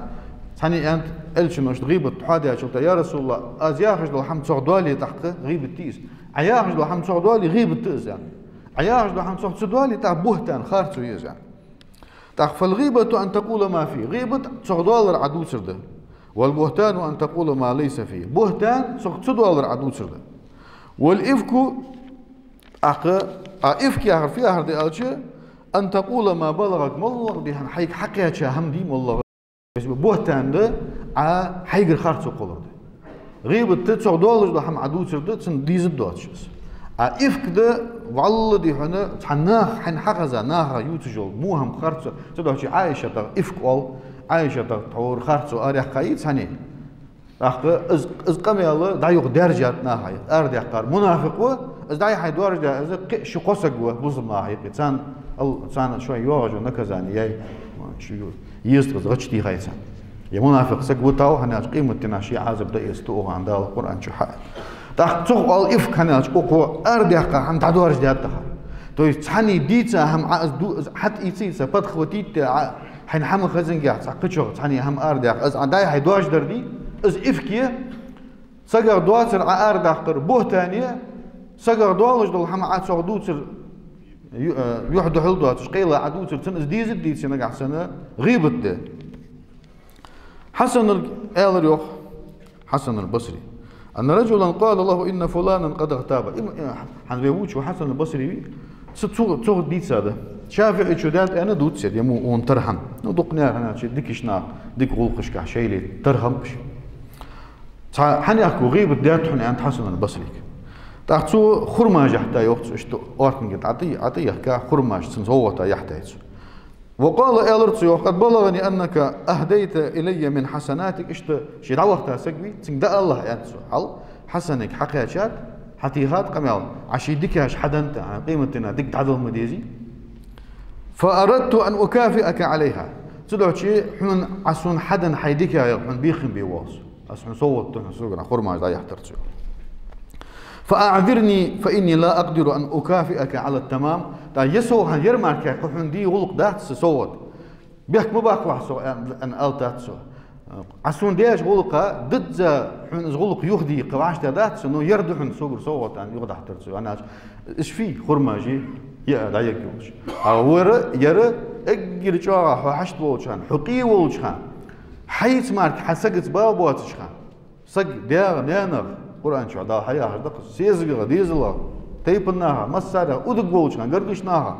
цхьанне аьннад Элчано, иштта гӀийбат хьоадаьчул тӀехьагӀа: «Я Расулаллахь, аз яхаш дола хӀама цох доале, тӀаккха гӀийбат дий из. Ӏа яхаш дола хӀама цох доале, гӀийбат да из», аьнна. «Ӏа яхаш дола хӀама цох ца доале, тӀаккха бухӀтан, харцо я из», аьнна. ТӀаккха: «فالغيبة أن تقول ما فيه». ГӀийбат цох доалар Ӏа дувцар да. «والبهتان أن تقول ما ليس فيه». БухӀтан цох ца доалар Ӏа дувцар да. «والإفك», тӀаккха, а ифк яхар фу яхар да аьлча, «أن تقول ما بلغك», моллагӀа дий хьона хьайга хьакхаьча хӀама дий моллагӀа. То есть бухӀтан да Ӏа хьайгара харцо кхоллар да. ГӀийбат да цох доаллаш дола хӀама Ӏа дувцар да, цунна дезаш доацаш из. А ифк да, валла дий хьона, цхьа наха хьайна хьахеза, наха ювцаш йола во хӀама, харцо. Цудухьа Ӏайшатах ифк оал, Ӏайшатах тхьовра харцо арадаьккха йий цхьанне. ТӀаккха из, из къамаьл дӀа-юха даьржад наха юкъе. Арадаьккхар мунафикъ ва, из дӀа-юха хьай доаржадаь, из кхы а ши кхо саг ва бусалба наха юкъе. Царна ал-, царна шоай йоагӀаш йола наказани яй, шу ю-, еза тӀаккха гӀадж тийхай царна. Е мунафикъ саг ва тӀаккха, хӀана аьлча къематдийнахьа ший Ӏазап дӀаэц тӀа укханна Дала Къуръан чу хьа. ТӀаккха цох оал ифк, хӀана аьлча укхо арадаьккха хӀама дӀадоаржадаьд тӀаккха. То есть цхьанне дийца хӀама Ӏа из ду-, из хьатӀаийца, подхватить де Ӏа, хьайна хӀама хезанга цхьа кхычох цхьанне хӀама арадаьккха, из Ӏа дӀа-юха хьай доаржадар дий, из ифк я. Сагах доацар Ӏа арадаккхар бухӀтан я, сагах доаллаш дола хӀама Ӏа цох дувцар ю-, э, юхь-духьал доацаш, къайла Ӏа дувцар, цунна из дезаш дийца нагахьа санна гӀийбат да. Хьасанал аьлар йоах, Хьасанал Басри: «أن رجلا قال له إن فلانا قد اغتابك». Им, э, хӀанз вай вувцаш ва Хьасанал Басри вий, цо, цо, цо дийцад. ШафиӀийчо даьд аьнна дувц ер, е мо укхун тархьам. Ну, дукха наха, хӀана аьлча дикача наха, дика гӀулакхашка шоайла тархьам ба уж. Цхьа хьанехко гӀийбат даьд хьона, аьннад Хьасанал Басрига. ТӀаккха цо хурмаш яхьийтай йоах цо, иштта орканга тӀа, тӀа, тӀа яхка хурмаш цунна совгӀата яхьийтай цо. «وقال», аьлар цо йоах: «قد بلغني أنك أهديت إلي من حسناتك». Иштта ше дӀавахийта саг вий, цунга дӀаалалахь, аьннад цо. Хьал хьасаниг хьакхаьчад, хьатийхад къамаьл, Ӏа ший дикаш хьаденна тӀа, хӀана къематдийнахьа дика дӀадала ма дезий. «فأردت أن أكافئك عليها». Цудухьа хьона Ӏа сона хьаденна хьай дикаех хьона бехам бе воал со. Аз хьона совгӀат ду хьона, согара хурмаш дӀаяхьийтар цо. «فأعذرني فإني لا أقدر أن أكافئك على التمام». ТӀаккха е со хьона, ер мара кхы хьона де гӀулакх дац са совгӀат. Бехк ма баккхалахь сох, аьнна, аьнна ала дац цо. Ӏа сона деш гӀулакха дизза хьона из гӀулакх юхадийха вӀаштӀехьа дац со, но ер да хьона согара совгӀат, аьнна, юхадахьийтар цо. ХӀана аьлча из фий хурмаш я, е а дӀаергйолаш. А вар, ер эггара чӀоагӀа хьо хьашт волча хана, хьо къе волча хана, хьайца мара кхы хьа сагаца бала боацача хана, саг даьх, наьнах, Къуръан чу Дала хьаяхаш да-кх, сесагах, дезалах, тайпан наха, массарех удаш волча хана, гаргарча наха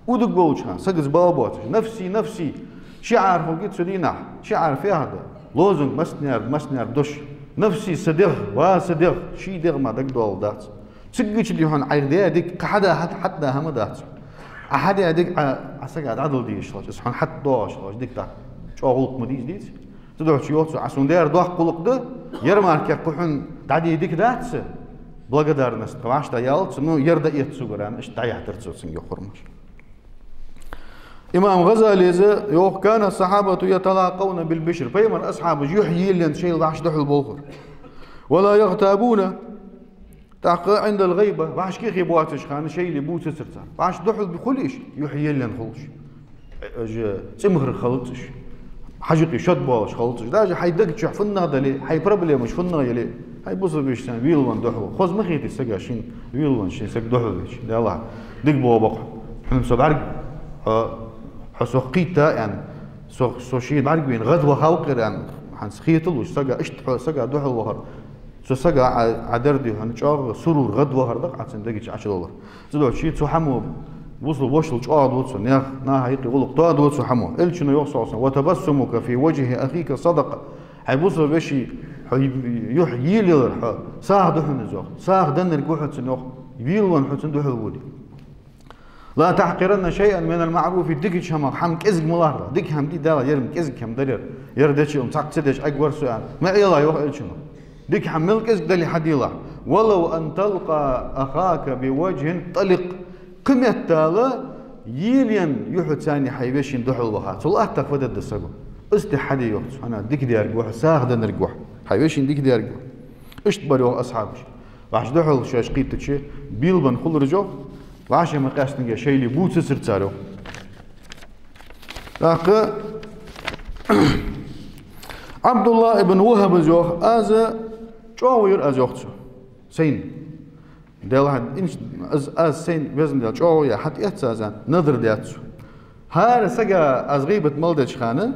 удаш волча хана, сагаца бала боацаш, «نفسي، نفسي», шиӀар хургья цу дийнахьа, шиӀар фу яхар да, лозунг массане а, массане а дош, «نفسي», са дегӀ, ва са дегӀ, ший дегӀ мара дагадоалаш дац. Цигга чу дий хьона Ӏайха даь дика кхы хьада хьат-, хьатӀада хӀама дац. Ӏа хьадаь дика Ӏа, Ӏа сага дӀадала дезаш хилча, из хьона хьатӀадоагӀаш хилча, дика дӀа-, чӀоагӀа гӀулакх ма дий из, деций. Цудухьа йоах цо, Ӏа сона даьр доккха гӀулакх да, ер мара кхы хьона дӀаде дика дац са, благодарность кхы вӀаштӀехьа ялац, ну, ер дӀаэц согара, аьнна, иштта дӀаяхьийтар цо цунга хурмаш. Имам ГӀазалес йоах: «كان الصحابة يتلاقون بالبشر». Пайхамара асхьабаш юхь елаенна шоайла вӀаши духьал болхар. «ولا يغتابون». ТӀаккха «عند الغيبة», вӀаши кхы боацача хана шоайла бувцацар цар. ВӀаши духьал хулий уж, юхь елаенна хулаш. Уж цӀимхаргӀа хилац уж. Хьажа юкъе шод боалаш хилац уж. Даже хьай дега чу фуннагӀа дале, хьай проблемаш фуннагӀа яле, хьай бусалба вешийца велавенна духьал ва. Хоза ма хетий сага шийна велавенна, шийна сага духьал веча. Далла, дика боагӀа-кх хьона, со бӀарг, хьо, хьо сох кхийтта, аьнна, со, со шийна бӀаргавайна гӀадвахав-кх ер, аьнна, хӀанз хеталуш сага, иштта хьо сага духьал вахар. Цу сага Ӏа, Ӏа дар дий хьона чӀоагӀа сурур, гӀадвахар да-кх Ӏа цун дега чу Ӏочудалар. Цудухьа цу хӀамо бусалба вошал чӀоагӀду цо, наьха, наха юкъе гӀулакх тоаду цу хӀамо. Элчано йоах, صلى الله عليه وسلم: «وتبسمك في وجه أخيك صدقة». Хьай бусалба веший хьо юхь елаелар хьо, сагӀа да хьона из, йоах. СагӀа деннарг ва хьо цунна, йоах, велавенна хьо цунна духьал воде. «لا تحقرن شيئا من المعروف», дикача хӀамах хӀама кӀезига ма лахалахь. Дика хӀама дий, Дала, ер-м кӀезига хӀама дар ер. Ер деча-м цхьаккха ца деш Ӏергвар со, аьнна, ма Ӏелахь, йоах Элчано. Дика хӀама мел кӀезига дале хьаделахь. «ولو أن تلقى أخاك بوجه طلق». Кхы меттел елаенна юхьаца хьай вешийна духьал ваха. Цул аттагӀа фу дергда саго? Иштта хьаде, йоах цо, хӀана, дика даьрг ва хьо, сагӀа деннарг ва хьо. Хьай вешийна дика даьрг ва хьо. Иштта бар, йоах, асхьабаш. ВӀаши духьал шоаш кхийттача, белабенна хулар уж, йоах, ВӀаши ма къаьстинге шоайла бувцацар цар, йоах. ТӀаккха Ӏабдуллахь ибн ВахӀабас йоах: аз чӀоагӀо яр аз, йоах цо, сайна. Делахь, инш-, аз, аз сайна Везан Даьла чӀоагӀо я, хьатӀаэц аз, аьнна, назар даьд цо. ХӀара сага аз гӀийбат мел деча хана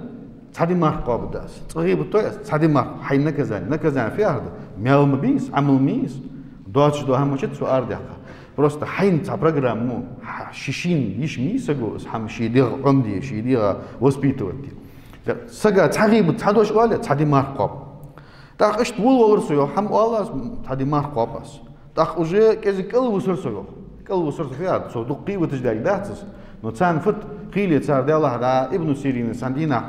цхьа ди марха кхоабаргда аз. Цкъа гӀийбат дой аз, цхьа ди марха, хьайна наказани. Наказани фу яхар да? Маьл ма бий из, Ӏамал ма йий из. Доацаш дола хӀама ма дац цо арадаьккха. Просто хьайна цхьа программа, хьа-, ши-, шийна йиш ма йий саго из хӀама ший дегӀа Ӏомаде, ший дегӀа воспитывать де. Сага цхьа гӀийбат цхьа дош оале, цхьа ди марха кхоаб. ТӀаккха иштта волавелар со, йоах, хӀама оал аз, цхьа ди марха кхоаб аз. ТӀаккха уже кӀезига кӀалвусар со, йоах. КӀалвусар со фу яхар да, цо дукха гӀийбаташ даьннад дац из. Но царна фуд хийла цар, делахь, дӀа Ибн Сирина цхьан дийнахьа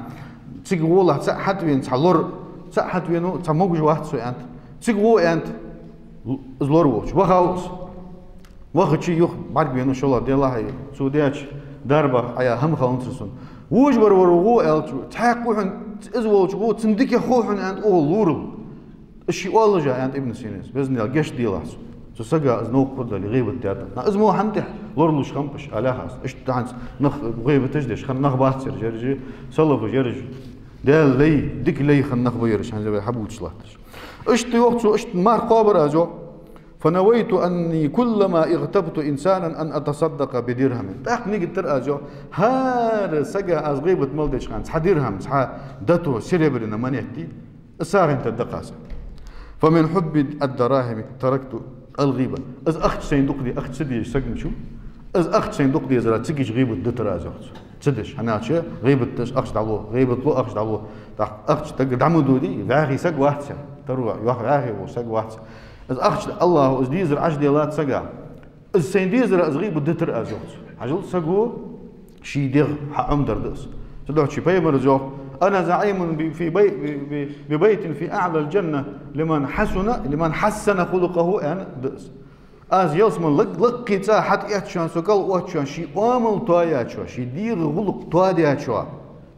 цига гӀолахь цаӀ хьатӀавена цхьа лор, цаӀ хьатӀавенав, цхьа могаш вац со, аьннад. Цига гӀо, аьннад, из лор волча. Вахав из. Вахача юха бӀаргавенав шоллагӀа, делахь, цо деча дарбах Ӏа яь хӀама хиланзар сона. Вож вар вар гӀо аьлча, цхьаькха ва хьона, из волча гӀо, цунна дикагӀа хов хьона, аьннад, укхо лорал. Из ше оалаш а, аьннад Ибн Сиринас, Везан Даьла гешт делахь сона. Цу сага из новкъа хургдолий гӀийбат даьд. На, из мо хӀама тӀехьа лоралуш хиннаб уж, алахь аз. Иштта хӀанз нах гӀийбаташ деш хинна нах бацар, жер-жер салафаш, жер-жер Даьла лай, дика лай хинна нах ба ераш, хӀанз вай хьабувцаш латташ. Иштта йоах цо, иштта марха кхоабар аз, йоах. فنويت أني كلما اغتبت إنسانا أن أتصدق بدرهم. ТӀаккха нигат дир аз, йоах, хӀара сага аз гӀийбат мел деча хана цхьа дирхӀам, цхьа дото серебряный монета дий, из сагӀийна тӀа даккха аз. فمن حب الدراهم تركت الغيبة. Из ахча сайна дукха де-, ахча ца дезаш саг мичав, из ахча сайна дукха дезара цига гӀийбат дитар аз, йоах цо. Ца деш, хӀана аьлча гӀийбат деш ахча дӀалу, гӀийбат лу ахча дӀалу. ТӀаккха ахча дага дӀа ма додий, вӀаьхий саг вац ер. Таро йоах, вӀаьхий вола саг вац. Из ахча, Аллахӏо из дезар Ӏа деш делад сага. Из сайна дезара из гӀийбат дитар аз, йоах цо. Хьажал, саго ший дегӀ хьаӀомадар да из. Цудухьа ший пайхамара йоах: أنا زعيم ب-، في بي-، ب-، ب-، ببيت في أعلى الجنة لمن حسن، لمن حسن خلقه, аьнна да из. Аз ялсмала лак-, лакхе цӀа хьатӀаэцачоа, со кӀал оттачоа, ший оамал тоаяьчоа, ший дегӀа гӀулакх тоадаьчоа,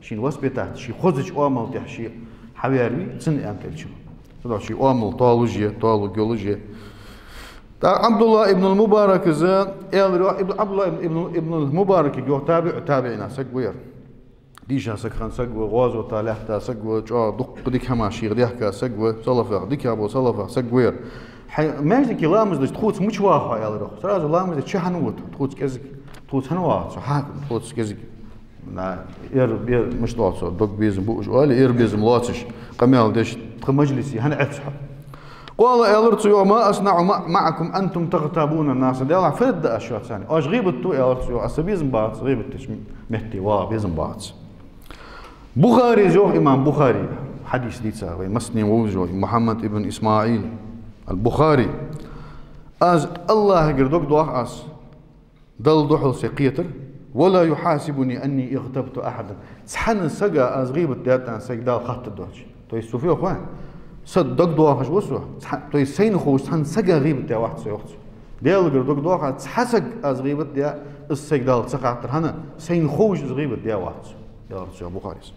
шийна воспитать, ший хозача оамал тӀехьа ше хьаваьр вий, цунна, аьннад Элчано. Цудухьа ший оамал тоалуш е, тоалургйолаш е. ТӀаккха Ӏабдуллахь ибн аль-Мубаракас аьлар, йоах, Ибн, Ӏабдуллахь ибн, ибн, ибн аль-Мубарак, йоах, табиӀ-, табиӀинех саг вар. Дийша саг хинна саг ва, гӀазота лаьтта саг ва, чӀоагӀа дукха дика хӀама шийх даьхка саг ва, салафех, дикагӀбола салафех саг вар. Хьай маьждиге ламаз деш тхоца мича вагӀа хьо, аьлар йоах. Сразу ламаз деш чу хӀана вода, тхоца кӀезига, тхоца хӀана вагӀа цо, хьа, тхоца кӀезига. На, эр, бе-, мишта оал цо, дог безам буаш оалий, эр безам лоацаш, къамаьл деш, тха мажлисе хӀана Ӏеш хьо? قال, аьлар цо, йоах: ما أصنع مع-، معكم أنتم تغتابون الناس. Делахь, фу эр да аз шоца, аьнна. Оаш гӀийбат ду, аьлар цо, йоах, аз цхьа безам бац, гӀийбат деш метте вагӀа безам бац. Бухарис йоах, имам Бухари, хьадис дийца вай массане вовзаш вола Мухьаммад ибн Исмаил аль-Бухари: аз Аллахӏагара дог доах аз, Далла духьал сай кхетар, ولا يحاسبني أني اغتبت أحدا. Цхьанна сага аз гӀийбат даьд аьнна сайга Дала хаттаргдоацаш. То есть, цо фу йоах вай? Са дог доахаш ва со, цхьа-, то есть, сайна ховш цхьанна сага гӀийбат даь вац со, йоах цо. Даьлагара дог доах аз, цхьа саг аз гӀийбат даь, из сайга Дала ца хаттар, хӀана, сайна ховш из гӀийбат даь вац со, аьлар цо, йоах Бухарис.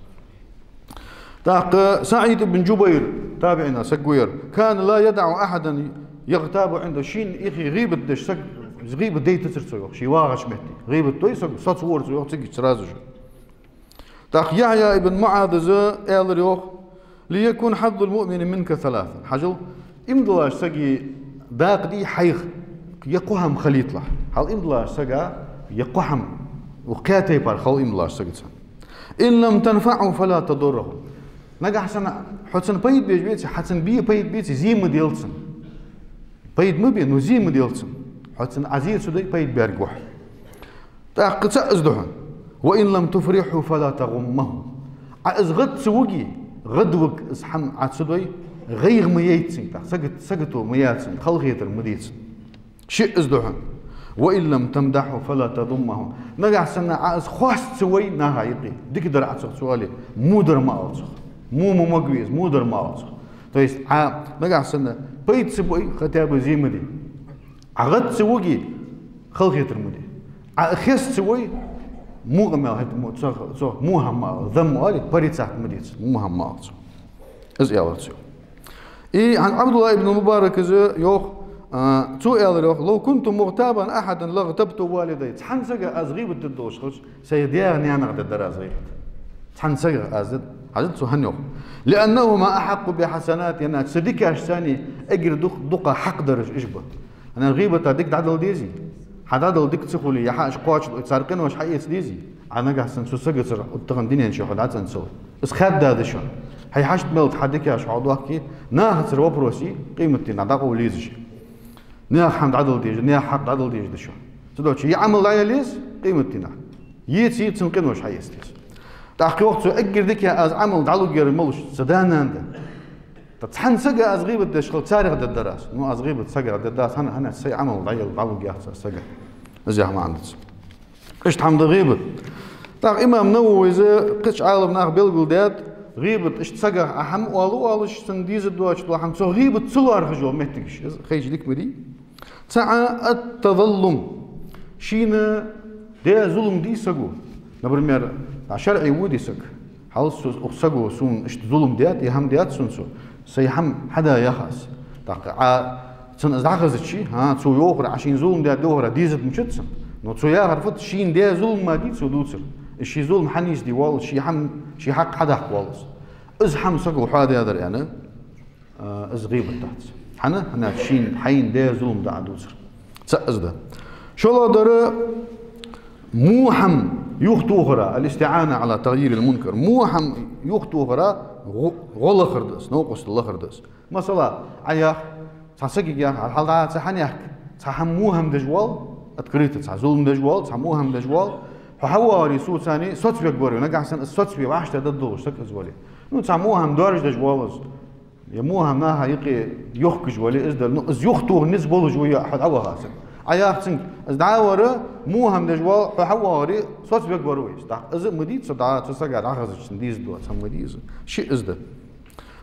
ТӀаккха СаӀид ибн Джубайр, табиӀинех саг вар: كان لا يدع أحدا يغتاب عنده. Шийна юхе гӀийбат деш саг, гӀийбат дайтацар цо, йоах, ше вагӀача метте. ГӀийбат дой саго, соцавора цо, йоах, цига сразу же. ТӀаккха Яхья ибн МуӀазас аьлар, йоах: ليكن حظ المؤمن منك ثلاثا. Хьажал, иман долча сага дакъа дий хьайх, е кхо хӀама хилийталахь. Хьал иман долча сага е кхо хӀама, укх кхаь тайпара хила иман долча сагаца. إن لم تنفعه فلا تضره. Нагахь санна хьо цунна пайда беш беце, хьа цунна бе пайда беце, зе ма делла цунна. Пайда ма бе, но зе ма делла цунна. Хьо цунна Ӏа зе ца дой, пайда баьрг ва хьа. ТӀаккха цхьаъ из да хьона: وإن لم تفرحه فلا تغمه. Ӏа из гӀад ца вуге, гӀадвуг из хӀама Ӏа ца дой, гӀайгӀа ма яйта цунга, тӀаккха сагот-, сагото ма яца цунга, халахетар ма де цунна. Шиъ из да хьона: وإن لم تمدحه فلا تذمه. Нагахь санна Ӏа из хоаста ца вой наха юкъе, дикадар Ӏа цох ца оале, во дар ма ала цох. Во ма могаве из, во дар ма ала цох. То есть Ӏа нагахь санна пайда ца бой, хотя бы зе ма де. Ӏа гӀад ца вуге, халахетар ма де. Ӏа хеста ца вой, во къамаьл хӀета мо-, цох, цох во хӀама ма ала, зам ма оалий, порицать ма де цох, во хӀама ма ала цох. Из аьлар цо. И хӀанз Ӏабдуллахь ибн Мубаракас йоах: А, цо аьлар йоах: «لو كنت مغتابا أحدا لاغتبت والدي». Цхьан сага аз гӀийбат дергдолаш хилча, сай даьх-наьнах дергдар аз гӀийбат. Цхьан сага аз дергда. Хьажал, цо хӀана йоах: «لأنهما أحق بحسناتي». Цу дикашца эггара дукх-, дукха хьакъ дараш уж ба. ХӀана, гӀийбата дика дӀадала дезий? Хьа дӀадала дика ца хуле, е хьа уж кхоачадой, цар къинош хьаэца дезий? Ӏа нагахь санна цу сагацара тахан дунен чу хьо дӀацӀенъе ца лой. Из хаьдда да шоана. Хьай хьашт мел хьа дикаш хьо дохке, нахацара вопрос е, къематдийнахьа дӀакъовла езаш. Наьха хӀама дӀадала дезаш, наьха хьакъ дӀадала дезаш да шоана. Цудухьа е Ӏамал дӀаяла еза къематдийнахьа, е цу, цун къинош хьаэца деза. ТӀаккха йоах цо: эггара дика аз Ӏамал дӀалургьяр малуш, са да-нана да. ТӀаккха цхьан сага аз гӀийбат деш хилча, царех дергдар аз. Ну, аз гӀийбат сагах дергдац, хӀана, хӀана аьлча сай Ӏамал дӀаяла дӀалургьяц аз сага. Из яха маӀан да цун. Иштта хӀама да гӀийбат. ТӀаккха имам Нававис, кхыча Ӏаламнаха белгалдаьд, гӀийбат иштта сагах Ӏа хӀама оалаш, оалаш, цунна дезаш доацаш дола хӀама, цо гӀийбат ца лоархӀаш йола моттигаш. Из хайча дика ма дий. ЦаӀ, التظلم. Шийна даь зулам дий саго. Например, а, шарӀе воде саг. Хьал со, укх саго сона иштта зулам даьд, е хӀама даьд сона цо, сай хӀама хьада яхаш. ТӀаккха Ӏа цунна из дӀахазача, хӀа, цо йоахар, Ӏа шийна зулам даьд йоахар дезаш мичад цунна. Но цо яхар фуд: шийна даь зулам ма дий цо дувцар. Из ший зулам хьанийсде воалл из, ший хӀама, ший хьакъ хьадаккха воалл из. Из хӀама саго хьоадаьдар аьнна, а, из гӀийбат дац. ХӀана? ХӀана аьлча шийна, хьайна даь зулам да Ӏа дувцар. ЦаӀ из да. ШоллагӀдар, во хӀама юхатохар, الاستعانة على تغيير المنكر. Во хӀама юхатохар гӀо-, гӀо лахар да из, новкъостал лахар да из. Масала, Ӏа йоах, цхьан сагага йоах, хьал дӀа цхьа хӀама яхка, цхьа хӀама во хӀама деш воалл, открыто цхьа зулам деш воалл, цхьа во хӀама деш воалл, хьо хьавоагӀаре, со цунна соцавергвар вай, нагахь санна из соцаве вӀаштӀехьдаргдолаш саг из вале. Ну, цхьа во хӀама доаржадеш воалл из. Е во хӀама наха юкъе йохкаш вале из дар, ну, из юхатоха низ болаш ва е хьо дӀаваха саг. Ӏа йоах цунга, из дӀавар, во хӀама деш воалл, хьо хьавоагӀаре, соцавергвар вай из. ТӀаккха из а ма дий цо дӀа, цу сага дӀахазача цунна дезаш доаца хӀама ма дий из. Шиъ из да.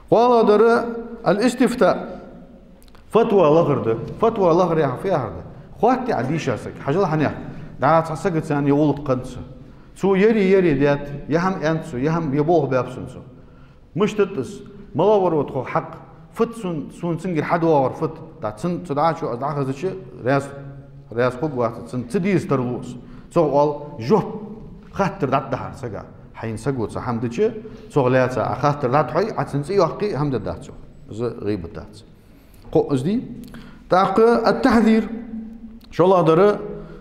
КхоалагӀдар, الاستفتاء. Фатва лахар да. Фатва лахар яхар фу яхар да? Хоатте Ӏа дийша саг. Хьажал хьанех. ДӀа цхьа сагаца е гӀулакх хиннад са. Цо ер, ер даьд, е хӀама аьннад цо, е хӀама, е болх баьб сона цо. Мишта да из? МалагӀа вар ва тхох хьакъ? Фуд сона, сона цунгара хьадоагӀар фуд? ТӀаккха цунна цу дӀачо аз дӀахазача, раьза, раьза хургвац, цунна ца дезаш тарлу аз. Цох оал жоп, хаттар дӀатӀадахьар сага. Хьайна саго цхьа хӀама дича, цох лаьца Ӏа хаттар дӀатӀахьой, Ӏа цун цӀи йоаккхе, хӀама дергдац цох. Из гӀийбат дац. Кхоъ из дий. ТӀаккха التحذير. ШоллагӀдар,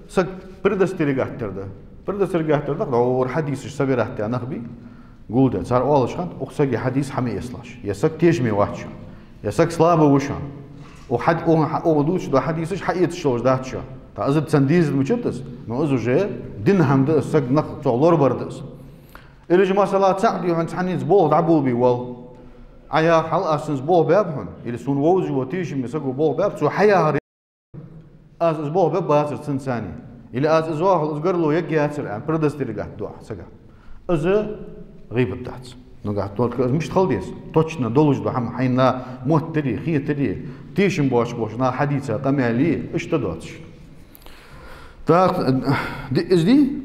саг предостерегать дар да. Предостерегать дар да, дӀавора хьадисаш собирать даь нах бий, гулдаь. Цар оалаш хиннад, укх сага хьадис хьа ма эцалаш. Е саг тешаме вац шоана. Е саг слабый ва шоана. Укх хьад-, укх хьа-, укх дувцаш дола хьадисаш хьаэцаш долаш дац шоана. ТӀаккха из цунна дезаш мичад из, но из уже дина хӀама да из, саг нах цох лорабар да из. Или же, масала, цаӀ дий хьона цхьаннеца болх дӀаболабе воалл. Ӏа йоах, хьал аз цунца болх баьб хьона, или сона вовзаш вола тешаме саго болх баьб, цо хьаяхар, аз из болх бергбацар цунца. Или аз из оахал, из гарло ергьяцар аьнна, предостерегать ду Ӏа сага. Из гӀийбат дац. Ну, гӀа, только из мишта хила деза? Точно долаш дола хӀама, хьайна моттадаь, хетадаь, тешам боацаш бола, наха хьадийца къамаьл е, иштта доацаш. ТӀаккха, ди-, из дий?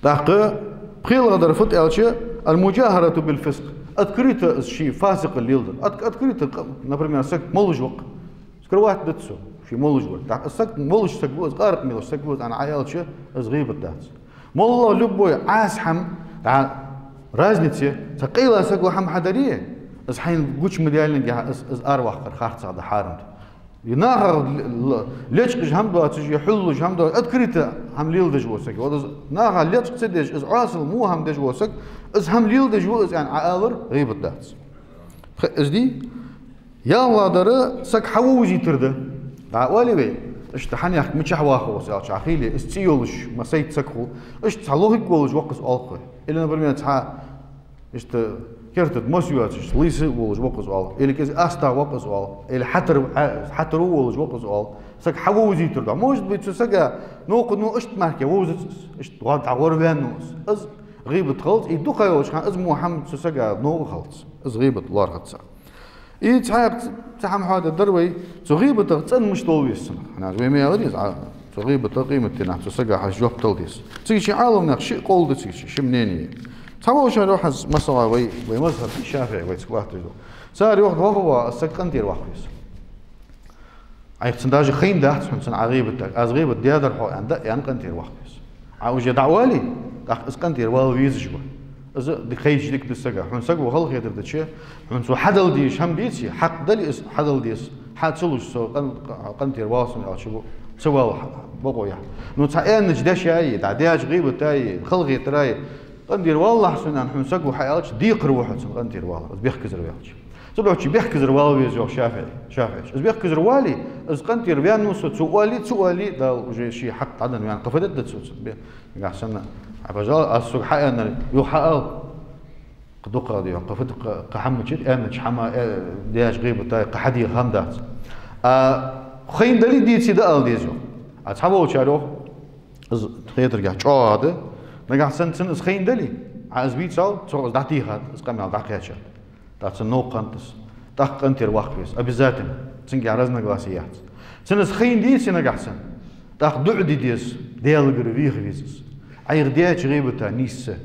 ТӀаккха пхелагӀдар фуд аьлча, المجاهرة بالفسق. Открыто из ший фасикъал леладар. От-, открыто, къ-, например, саг молаш ва-кх. Скрывать дац цо, ше молаш ва. ТӀаккха из саг молаш саг ва, из къаракъ мелаш саг ва, из Ӏа аьлча, из гӀийбат дац. МоллагӀа любой Ӏаса хӀама, дӀа, разница, цхьа къайла саго хӀама хьадаре, из хьайна гуча ма даьллинге, из, из араваккхар харцахьа да, хьарам да. Е нахах л-, л-, лечкъаш хӀама доацаш, е хьуллаш хӀама доацаш, открыто хӀама леладеш вола саг. Вот из нахах лечкъа ца деш, из Ӏоасал во хӀама деш вола саг, из хӀама леладеш ва из аьнна Ӏа алар гӀийбат дац. Пхи-, из дий? ЯлхлагӀдар, саг хьавовзийтар да. ДӀаоалий вай, иштта хьанехк мичахьа вахав из аьлча, хьахиле, из цӀи йолаш, массайтта саг хул, иштта цхьа лохиг волаш ва-кх из оал-кх вай. Или, например, цхьа иштта керта тӀа мос йоацаш, лийса волаш ва-кх из оал. Или кӀезига астагӀа ва-кх из оал. Или хьатар, а, хьатаро волаш ва-кх из оал. Саг хьавовзийтар да. Может быть, цу сага новкъа, ну, иштта мара вовзац из. Иштта гӀо-, дӀагӀорваьннав из. Из гӀийбат хилац, из дукха йолча хана из во хӀама цу сага новкъа хилац. Из гӀийбат лоархӀац. И цхьа, цхьа хӀама хьоадергдар вай, цу гӀийбатах цӀена мишта вала веза цунах. ХӀана аьлча вай ма аьларий из, а, цу гӀийбатах къематдийнахьа цу сага хьа жоп дала деза. Цига ши Ӏаламнаьха ши къовл да цига, ши мнение. Цхьаволчар йоах, масала, вай, вай мазхӀаб ШафиӀий, вайцига латташ дола. Цар йоах, ваха ва, из саг къинтӀера ваккха веза. Ӏайха цунна даже хайна дац хьона цунна Ӏа гӀийбат даьд. Аз гӀийбат даьдар хьо аьнна, да аьнна, къинтӀера ваккха веза. Ӏа уже дӀавале, тӀаккха из къинтӀера вала везаш ва. Из дика, хайча дика да сага. Хьона саго халахетар дича, хьона цо хьадала дезаш хӀама деце, хьакъ дале из хьадала деза, хьа ца луш со къин-, къинтӀера вала сона аьлча, ца вала бокъо я. Ну, цхьа аьннача дешаи, дӀа даьча гӀийбатаи, халахетараи, къинтӀера валалахь сона аьнна, хьона саго хьааьлча, декхар ва хьо цунна къинтӀера вала, из бехказар ваьлча. Цудухьа бехказар вала веза йоах ШафиӀи, ШафиӀийс. Из бехказар вале, из къинтӀера ваьннав со, цо оале, ца оале, Дала уже ший хьакъ дӀаденна ваьннав, кхы фу дергда цо цунна? Бе, нагахьа санна, хьа, пожалуй, аз сога хьаоалар, юха хьаала. Кхы дукха да йоах, кхы фу да, кхы, кхы хӀама чура аьннача хӀама, э, даьча гӀийбата кхы хьадеха хӀама дац. А хайна дале, деце да ала деза йоах. А цхьаволчар йоах, из хетаргахьа чӀоагӀа да, нагахьа санна цунна из хайна дале, Ӏа из вийцал, цо из дӀатехад, из къамаьл дӀакхаьчад. ТӀаккха цунна новкъа хиннад из. ТӀаккха къинтӀера ваккха веза, обязательно. Цунгахьа разногласие яц. Цунна из хайна деце нагахьа санна, тӀаккха дуӀа де деза, Даьлагара веха веза из. Ӏайха даьча гӀийбата нийсса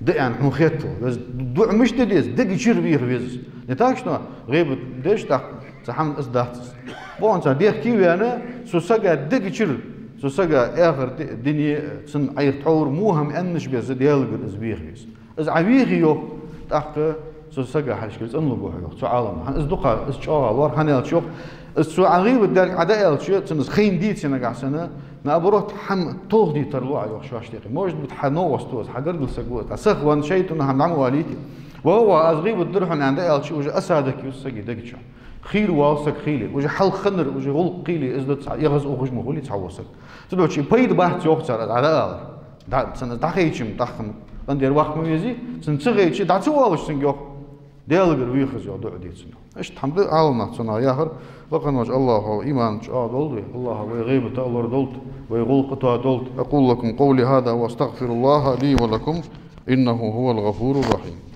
да аьнна хьона хеталу. Из дуӀа мишта де деза? Дега чура веха веза из. Не так, что гӀийбат деш, тӀаккха цхьа хӀама из дац из. Бокъонца дехке ваьнна, цу сага дега чура, цу сага эхарт ди-, дине, цунна Ӏайха тхьовра во хӀама аьннача бесса Даьлагара из веха веза. Из Ӏа вехе йоах, тӀаккха цу сага хьалхашкара цӀенлургва хьо йоах, цу Ӏалама. ХӀана из дукха, из чӀоагӀа лоархӀ, хӀана аьлча йоах, из цо Ӏа гӀийбат даьлга Ӏа дӀааьлча, цунна из хайна деце нагахьа санна, наоборот, хӀама тохаде тарлу Ӏа йоах шоашта юкъе. Может быть, хьа новкъост ва из, хьа гаргара саг ва из, хьа сах ван шайтӀа хӀама дӀа ма оалийта. Ва, ва, аз гӀийбат дир хьона аьнна дӀааьлча, уже осадок ю сага дега чу. Хийра вола саг хийла, уже хьалха хиннар, уже гӀулакх хийла, из да цхьа, эгӀаз ухаш ма хулий цхьавола саг. Цудухьа пайда бац йоах цар, из Ӏа дӀаалар. ДӀа-, цунна из дӀахайча-м тӀаккха-м къинтӀера ваккха ма везий, цунна ца хайча, дӀа ца воалаш цунга йоах, Даьлагара веха веза йоах, дуӀа де цунна. Иштта хӀама да Ӏаламнаха цунах яхар, лакха волча АллахӀа иман чӀоагӀа долда вай, АллахӀа вай гӀийбата лорадолда, вай гӀулакх тоадолда. أقول لكم قولي هذا وأستغفر الله لي ولكم إنه هو الغفور الرحيم.